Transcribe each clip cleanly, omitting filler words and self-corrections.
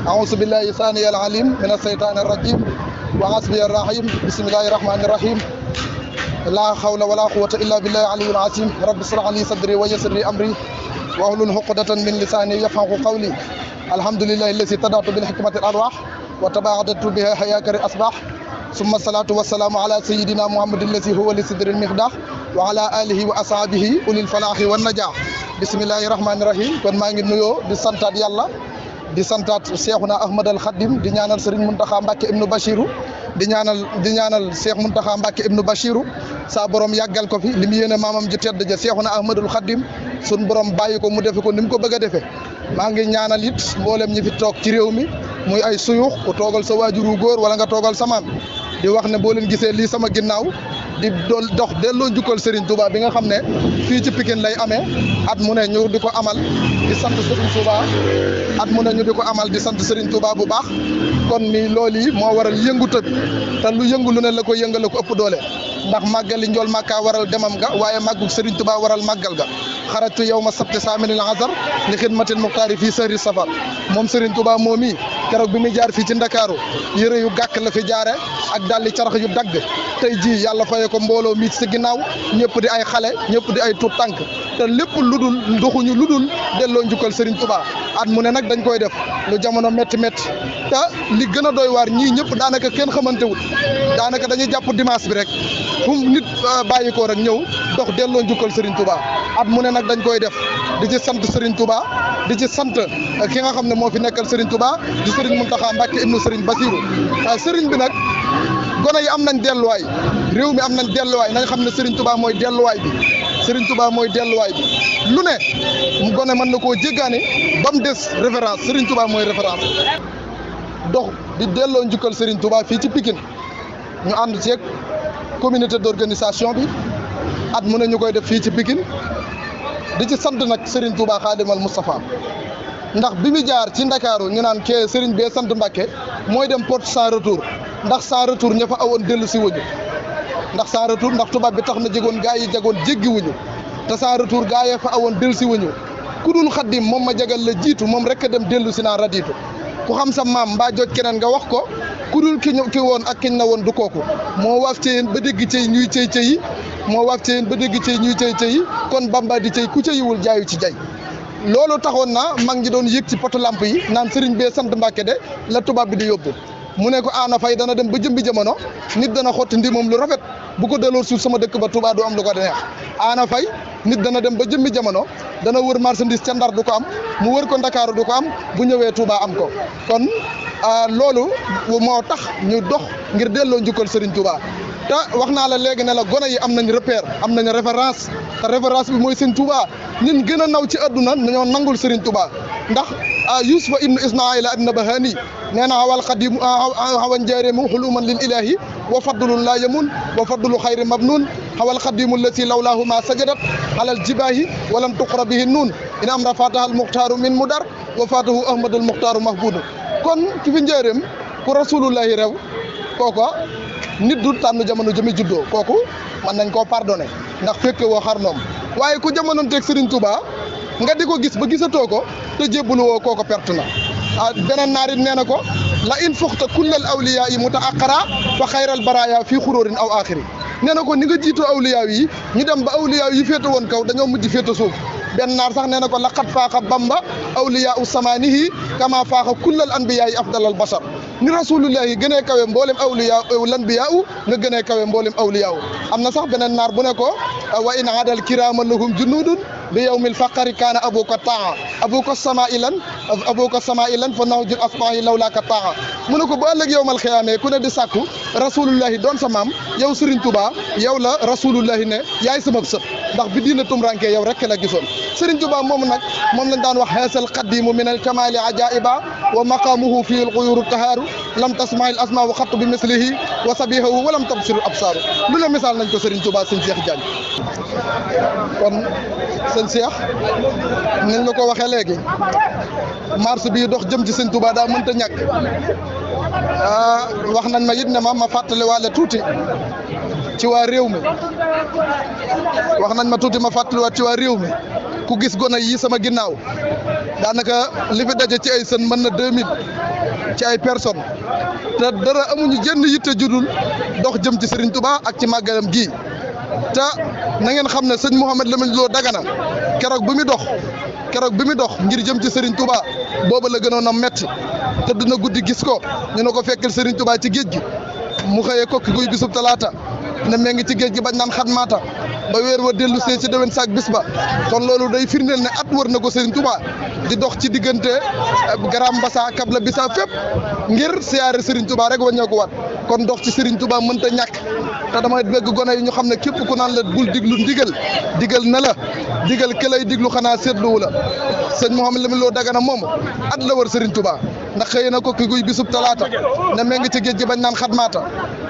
أعوذ بالله السميع العليم من الشيطان الرجيم وحسبي الرحيم بسم الله الرحمن الرحيم لا حول ولا قوة إلا بالله العلي العظيم رب اشرح لي صدري ويسر لي أمري واحلل عقدة من لساني يفقهوا قولي الحمد لله الذي تدعت بالحكمة الأرواح وتباعدت بها حياكر الأصباح ثم الصلاة والسلام على سيدنا محمد الذي هو لصدر المقداح وعلى آله وأصحابه أولي الفلاح والنجاح بسم الله الرحمن الرحيم kon maa ngi nuyoo di santaat yàlla di santaat Cheikhuna Ahmad al Khadim di ñaanal Serigne Mountakha Mbacké ibnu Bachirou di ñaanal Cheikh Mountakha Mbacké ibnu Bachirou saa borom yàggal ko fi li mu yéene maamam ji tedd ja Cheikhuna Ahmadul Khadim sun borom bàyyi ko mu defe ko ni mu ko bëgg a defee maa ngi ñaanal it mboolem ñi fi toog ci réew mi muy ay suyux ku toogal sa waajuru góor wala nga toogal sa maam di wax ne boo leen gisee lii sama ginnaaw di dox delloo njukkal Serigne Touba bi nga xam ne fii ci Pikine lay amee at mu ne ñu di ko amal di sant Serigne Touba at mu ne ñu di ko amal di sant Serigne Touba bu baax kon ni loolu yi moo waral yënguta bi te lu yëngu lu ne la ko yëngale ko ëpp doole ndax màggali njool màkkaa waral demam ga waaye màggu Serigne Touba waral màggal ga xaratu yow ma sabti saaminil azar li xidmatil muxtaari fii sahri safar moom Serigne Touba moom i keroog bi muy jaar fii ci Ndakaaru yëre yu gàkk la fi jaare ak dalli carax yu dagg tey jii yàlla faye ko mbooloo mi ci ginnaaw ñëpp di ay xale ñëpp di ay tuut tànk te lépp ludul ndoxuñu ludul delloo njukkal Serigne Touba at mu ne nag dañ koy def lu jamono métti métti te li gën a doy waar ñii ñëpp daanaka kenn xamante wut daanaka dañuy jàpp dimanche bi rek fu nit bàyyi ko rek ñëw dox delloo njukkal Serigne Touba at mu ne nag dañ koy def di ci sant Serigne Touba di ci sant ki nga xam ne moo fi nekkal Serigne Touba di Serigne Mountakha Mbacké ibnu Serigne Bassirou Serigne bi nag gone yi am nañ delluwaay réew mi am nañ delluwaay nañ xam ne Serigne Touba mooy delluwaay bi Serigne Touba mooy delluwaay bi lu ne gone mën na koo jéggaane ba mu des référence Serigne Touba mooy référence dox di delloo njukkal Serigne Touba fii ci Pikine ñu ànd ceeg communauté d'organisation bi at mu ne ñu koy def fii ci Pikine di ci sant nag Serigne Touba Khadimal Moustapha ndax bi mu jaar ci Ndakaaru ñu naan kee Serigne bee sant Mbacké mooy dem porte sans retour ndax sans retour ña fa awoon dellu si wuñu ndax sans retour ndax tubaab bi tax na jegoon gaa yi jagoon jéggi wuñu te sans retour gaa yee fa awoon dellu si wuñu ku dul Xaddim moom ma jagal la jiitu moom rek a dem dellu si naa radiitu ku xam sa maam mbaa joj keneen nga wax ko ku dul ki woon ak kiñ na woon du kooku moo waaf ci yéen ba dégg cey ñuy cey cey moo waaf ci yéen ba dégg cey ñuy cey cey kon Bamba di cey ku ceyiwul jaayu ci jay loolu taxoon na mag ñi doon yëg ci poto lamp yi naan Serigne bee sant Mbacké de la tubaab bi di yóbbu mu ne ko Ana Faye dana dem ba jëmbi jamono nit dana xotti ndi moom lu rafet bu ko delloo suuf sama dëkk ba Touba du am lu ko neex Ana Faye nit dana dem ba jëmbi jamono dana wër marchandise ca Ndar du ko am mu wër ko Ndakaaru du ko am bu ñëwee Touba am ko kon loolu moo tax ñu dox ngir delloo njukkal Serigne Touba te wax naa la léegi ne la gone yi am nañ repère am nañ référence te référence bi mooy Serigne Touba ñun gën a naw ci àdduna dañoo nangul Serigne Touba ndax Yusufa ibnu Ismaila ibn Bahani nee na xawal xadim xawan njaareemu xuluman lil ilahi wa fadlun la yamun wa fadlu xayri mabnun xawal xadimu lati lawlaahu ma sajadat alal jibaahi walam tuqra bihi nun in amra fataha al muxtaaru min mudar wa fatahu ahmadul muxtaaru mahbudu kon ki fi njaareem ku rasulullahi rew kooko nit du tànn jamono jëmi juddoo kooku mën nañ koo pardonné ndax fekke woo xar noom waaye ku jamonoon teg Serigne Touba nga di ko gis ba gisatoo ko te jébbalu woo kooko perte na beneen naar it nee na ko la in fuxta kullal awliya yi mutaaqara fa xayral baraya fii xuróorin aw axiri nee na ko ni nga jiitoo awliya yi ñu dem ba awliya yi féete woon kaw dañoo mujj féete suuf benn naar sax nee na ko laqad faaxa bamba awliya u samanihi kama faaxa kullal anbiya yi afdalal basar ni rasulullahi gënee kawe mboolem awliya lanbiya u nga gënee kawe mboolem awliya u am na sax beneen naar bu ne ko wa in adal kirama lahum junudun bi yawmil faqari kaana abuka taa abuka sama ilan fa naw jul asma'i lawlaka taa mu ne ko bu ëllëg yowmal xiyaamee ku ne di sàkku rasulullahi doon sa maam yow Serigne Touba yow la rasulullahi ne yaay sama sët ndax bi diina tumranke yow rek la gisoon Serigne Touba moom nag moom lañ daan wax haasal qadimu min al kamali ajaiba wa maqamuhu fi al ghuyur taharu lam tasma'il asma wa xattu bi mislihi wa sabihahu wa lam tabsiru absaru lu ne misaal nañ ko Serigne Touba sëñ Cheikh Diagne kon sëñ Cheikh nañ la ko waxee léegi marche bii dox jëm ci sëñ Touba daa mënta ñàkk wax nañ ma it ne ma fàttali waale tuuti ci waa réew mi wax nañ ma tuuti ma fàttaliwaat ci waa réew mi ku gis gone yi sama ginnaaw daanaka li fi daje ci ay sën mën na 2000 ci ay personnes te dara amuñu jenn yitte judul dox jëm ci Serigne Touba ak ci màggalam gii te na ngeen xam ne sëñ Mouhamed Lamine Lo Dagana keroog bi muy dox ngir jëm ci Serigne Touba booba la gënoon a metti te dina guddi gis ko ñu ne ko fekkal Serigne Touba ci géej gi mu xëyee kokki guy bisub talaata ne mee ngi ci géej gi bañ naan xatmaata ba weer wa dellu see ci déwén saak bis ba kon loolu day firndeel ne at wër na ko Serigne Touba di dox ci diggante Garam Mbassa Kabla Bisa fépp ngir siyaare Serigne Touba rek waññeeku waat kon dox ci Serigne Touba mënta ñàkk te damay bëgg gone yi ñu xam ne képp ku naan la bul diglu digal na la digal ke lay diglu xanaa seetluwu la sëñ Mouhamed Lamine Lo Dagana moom at la wër Serigne Touba ndax xëy na ko ki guy bisub talaata ne mee ngi ci géej gi bañ naan xatmaata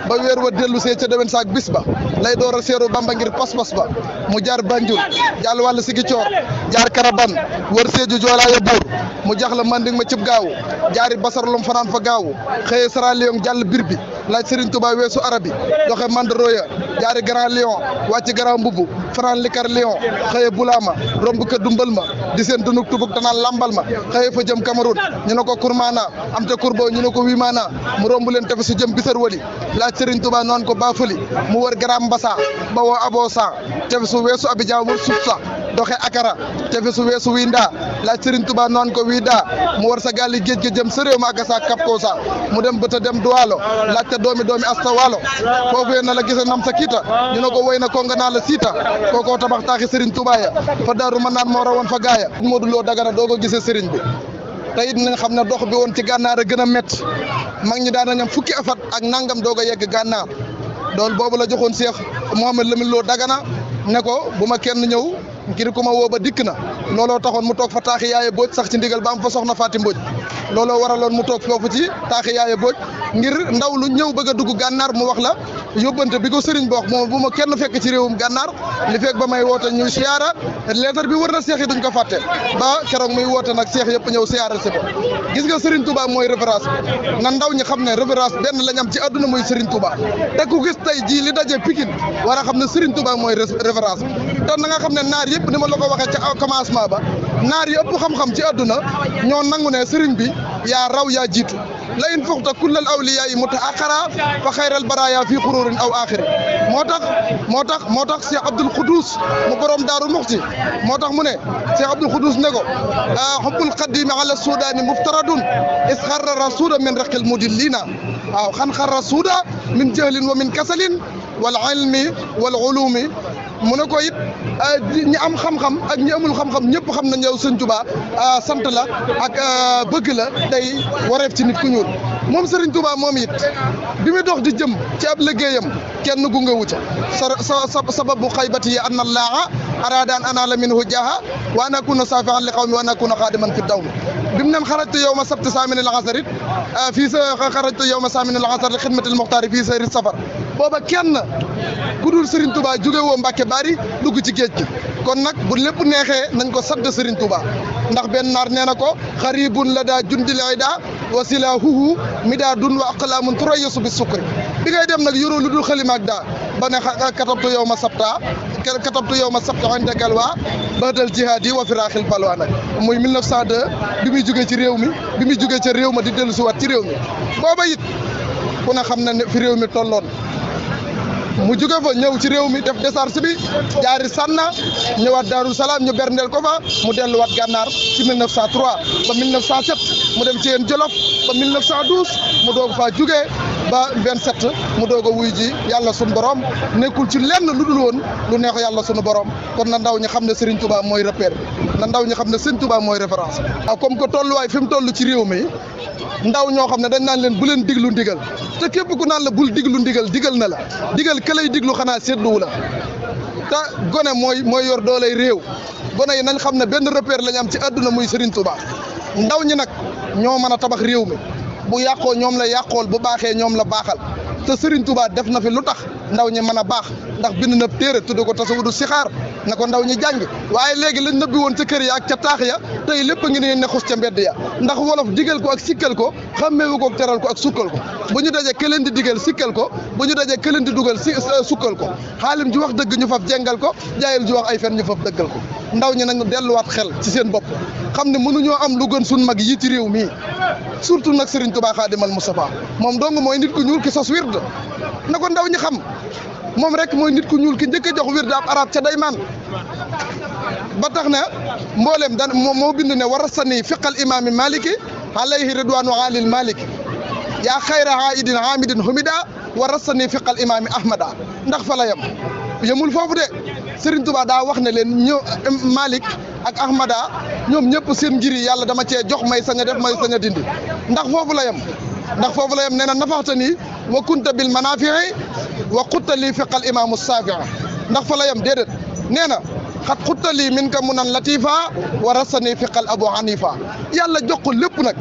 ba weer wa dellu see ca déwén saak bis ba lay door a seeru Bamba ngir pas-pas ba mu jaar Banjul jàll wàll Sigicoor jaar Karaban wër Sédhiou Joolaaye Buur mu jaxla Manding ma cib gaawu jaari Basarlom fanaan fa gaawu xëye Sara Lion jàll bir bi laaj Serigne Touba weesu arabi doxe Mandoroya jaari Grand Lion wàcc Grand Mbubu fanaan Likar Lion xëye Bulama romb kër dumbal ma di seen dunuk tubuk tanaan lambal ma xëye fa jëm Cameroun ñu ne ko Kurmana am te Kurbo ñu ne ko Wimana mu romb leen tefe su jëm Bisar Wali laaj Serigne Touba noonu ko Bafali mu wër Garam Mbassa ba woo Abosa tefe su weesu Abidjan wër suuf sa doxe Akara tefe su weesu Winda laaj Serigne Touba noonu ko Wida mu war sa gaal yi géej gi jëm sa réew ma ak sa kap ko sa mu dem bëta dem Duwaalo laajte doomi asta waalo foofu yéen na la gise nam sa kiita ñu ne ko woy na ko nga naa la siita kookoo tabax taaxi Serigne Touba ya fa daaru mën naan moo rawoon fa gaaya Modou Lo Dagana doo ko gisee Serigne bi te it nañ xam ne dox bi woon ci gànnaar a gën a métti mag ñi daan nañam fukki afat ak nangam doog a yegg gànnaar loolu boobu la joxoon Cheikh Mouhamed Lamine Lo Dagana ne ko bu ma kenn ñëw ngir ku ma woo ba dikk na looloo taxoon mu toog fa taaxi yaaye booj sax ci ndigal ba am fa soxna Faati Mbodj looloo waraloon mu toog foofu ci taaxi yaaye booj ngir ndaw lu ñëw bëgg a dugg gànnaar mu wax la yóbbante bi ko sëriñ bi wax moom bu ma kenn fekk ci réewum gànnaar li fekk ba may woote ñuy siyaara leetar bi wër na seex yi duñ ko fàtte ba keroog muy woote nag seex yëpp ñëw siyaara si ko gis nga Serigne Touba mooy référence bi na ndaw ñi xam ne référence benn lañ am ci àdduna muy Serigne Touba te ku gis tey jii li daje Pikine war a xam ne Serigne Touba mooy référence bi te na nga xam ne naar yëpp ni ma la ko waxee ca commencement ba naar yi ëpp xam-xam ci àdduna ñoo nangu ne Serigne bi yaa raw yaa jiitu la in fuxta kullal awliyaa yi mutaaqara fa xayral baraaya fii xururin aw axiri moo tax Cheikh Abdoul Khoudous mu borom Daaru Muxti moo tax mu ne Cheikh Abdoul Khoudous ne ko xubbul qadimi ala suudaani muftaradun is xarra rasuda min raqil mudillina waaw xan xarra suuda min jahlin wa min kasalin wal ilmi wal ulumi mu ne ko it ñi am xam-xam ak ñi amul xam-xam ñëpp xam nañ yow Sëñ Touba sant la ak bëgg la day wareef ci nit ku ñuul moom Serigne Touba moom it bi muy dox di jëm ci ab liggéeyam kenn gunge wu ca sababu xaybati yi anna allaha arada an anala minhu jaha wa an akuna safihan li qawmi wa an akuna xaadiman fi dawmi bi mu neen xarajtu yowma sabti saamin al asarit fii sa xarajtu yowma saamin al asar li xidmati al muxtaari fii sayri safar booba kenn ku dul Serigne Touba jóge woo Mbàkke Bari dugg ci géej gi kon nag bu lépp neexee nañ ko sadd Serigne Touba ndax benn naar nee na ko xaribun la daa jundil ida wasila huhu midaadun wa aqlaamun turayyasu bi sukri bi ngay dem nag yoroo lu dul xalima ak daa ba ne katabtu yow ma sabta inde galwa badal jihaadi wa firaaxil balwa nag muy 1902 bi muy jógee ci réew mi bi muy jógee ca réew ma di dellu si waat ci réew mi booba it ku ne xam na ne fi réew mi tolloon mu jóge fa ñëw ci réew mi def décharge bi jaari Sànna ñëwaat Daaru Salaam ñu berndeel ko fa mu delluwaat gànnaar ci 1903 ba 1907 mu dem ci yéen Jolof ba 1912 mu doog faa jóge ba 27 mu doog a wuy ji yàlla sunu borom nekkul ci lenn lu dul woon lu neex yàlla sunu borom kon na ndaw ñi xam ne Serigne Touba mooy repère na ndaw ñi xam ne Serigne Touba mooy référence waaw comme que tolluwaay fi mu toll ci réew mi ndaw ñoo xam ne dañ naan leen bu leen diglu ndigal te képp ku naan la bul diglu ndigal digal na la digal ka lay diglu xanaa seetluwu la te gone mooy yor doolay réew gone yi nañ xam ne benn repère lañ am ci àdduna muy Serigne Touba ndaw ñi nag ñoo mën a tabax réew mi bu yàqoo ñoom la yàqool bu baaxee ñoom la baaxal te Serigne Touba def na fi lu tax ndaw ñi mën a baax ndax bind na téere tudd ko tasawudu sixaar na ko ndaw ñi jàng waaye léegi lañ nëbbi woon ca kër ya ak ca taax ya tey lépp a ngi ne xus ca mbedd ya ndax wolof digal ko ak sikkal ko xàmmeewu ko teral ko ak sukkal ko bu ñu dajee këleen di digal sikkal ko bu ñu dajee këleen di dugal sukkal ko xaalim ji wax dëgg ñu faf jengal ko jaayil ji wax ay fen ñu faf dëggal ko ndaw ñi nag delluwaat xel ci seen bopp xam ne mënuñoo am lu gën suñ mag yi ci réew mii surtout nag Serigne Touba Khadimal Moustapha moom dong mooy nit ku ñuul ki sos wird na ko ndaw ñi xam moom rek mooy nit ku ñuul ki njëkk a jox wird ab arab ca daymaan ba tax na mboolem dan moo bind ne warasani fiqal imaami maliki alayhi ridwanu alil maliki yaa xayra haidin hamidin humida warasani fiqal imaami ahmada ndax fa la yemul foofu de Serigne Touba daa wax ne leen ñëw Malik ak Ahmada ñoom ñëpp seen ngir yi yàlla dama cee jox may sañ a def may sañ a dindi ndax foofu la yem nee na nafaxta nii wa kunta bil manafii wa xutta lii fiqal imaamu safia ndax fa la yem déedéet nee na xat xutta lii min ka munan latifa wa rasani fiqal abu hanifa yàlla jox ko lépp nag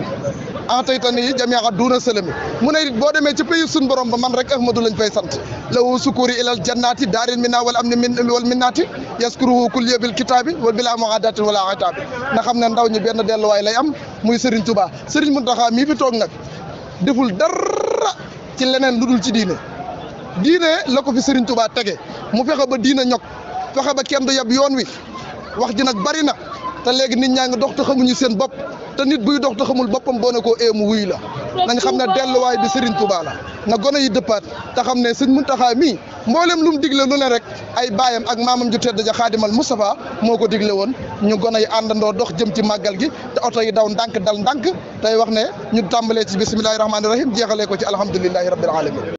ataytani jami'a duna salami mu ne boo demee ci pays suñ borom ba man rek ahmadu lañ fay sant lahu sukuri ilal jannati daaril minna wal amni wal minnati yaskuruhu kulliya bil kitabi wal bila muadatin wala atabi na xam ne ndaw ñi benn delluwaay lay am muy Serigne Touba Serigne Mountakha mii fi toog nag deful dara ci leneen lu dul ci diine la ko fi Serigne Touba tege mu fexe ba diine ñok fexe ba kenn du yab yoon wi wax ji nag bari na te léegi nit ñaa ngi dox te xamuñu seen bopp te nit buy dox te xamul boppam boo ne koo mu wuy la nañ xam ne delluwaay bi Serigne Touba la na gone yi dëppaat te xam ne sëñ Mountakha mii mboolem lu mu digle lu ne rek ay baayam ak maamam ju tedd ja Khadimal Moustapha moo ko digle woon ñu gone yi àndandoo dox jëm ci màggal gi te oto yi daw ndànk dal ndànk tey wax ne ñu tàmbalee ci bismillahi rahmaani rahim jeexalee ko ci alhamdulillahi rabbil alamin